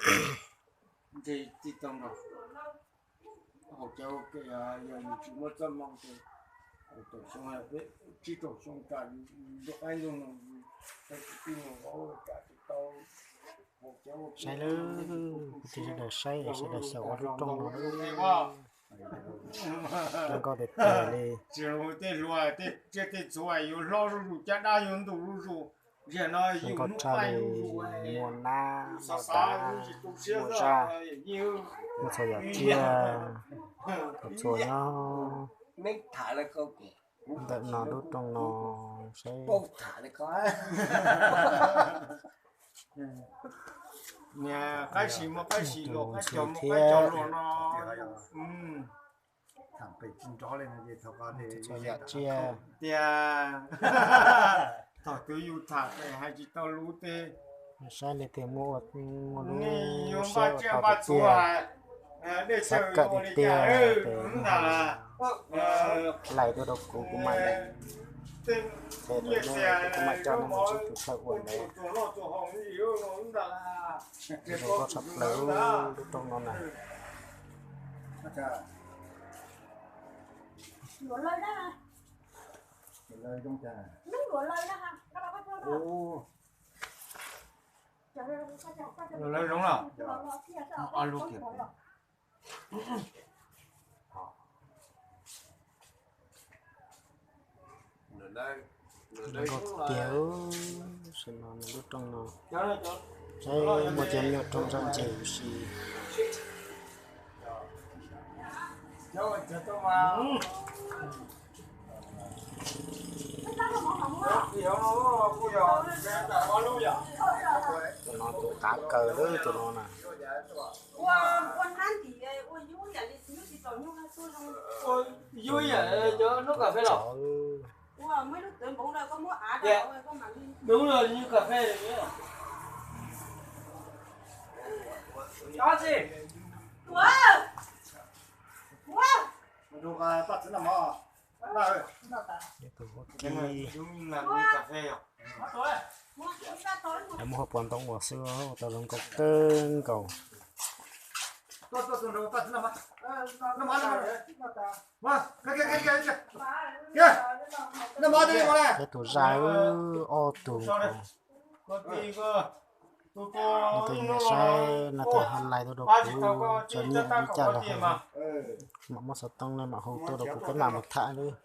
Ntshe tsis tau nrog haus cawv ua ke, yog yus tsis muaj txoj hmoo ces kaum xyoo, tsib rau xyoo tsam ntuj qaib ntuj no, yus tsis tij mus vauv tsam tsis tau haus cawv ua ke. Saib lawm, kuv tus sawv daws saib, sawv daws xyaum ua lub rooj no lawm. Zoo nkauj tiag tiag li. Tsis hluas tej hluas, tej tsiaj tej txhu yuav hlob zuj zus, caj dab yuav ntuj zuj zus. Zoo nkauj tshaj li, muaj nab muaj dav, muaj zaj, muaj txhua yam tsiaj, txhua nyob ntawm no lub rooj no saib. Niag qaib sis muaj qaib sis luam, qaib cog muaj qaib cog luam no. Txhua yam tsiaj. Tias thaum twg yus tham ces hais tsis tau lus tej. Saib nej tias muaj ua lub siab ua tau tiag tiag, xav kawm tiag tiag ces lais tuaj rau kuv, kuv mam li qhia rau nej, kuv mam coj nej mus ntsib tus thawj ua ntawd. Zoo nkauj tshaj plaws lub rooj no na. Lawv zoo los? Zoo nkauj tiag, tam sim no lub rooj no saib muaj cov me nyuam rooj zaj ntses huv si. Tus no tus qav kaws lawm tus no na. Tus vaub kib, lawv muab hauv paus ntoo ua xwb, ua tau zoo nkauj kawg nkaus. Peb tus zaj, ob tug, nej tus nyiam saib no ces ho lais tuaj rau kuv, txom nyem li cas los mam muab xov tooj nej mam hu tuaj rau kuv peb mam mus tham lawm.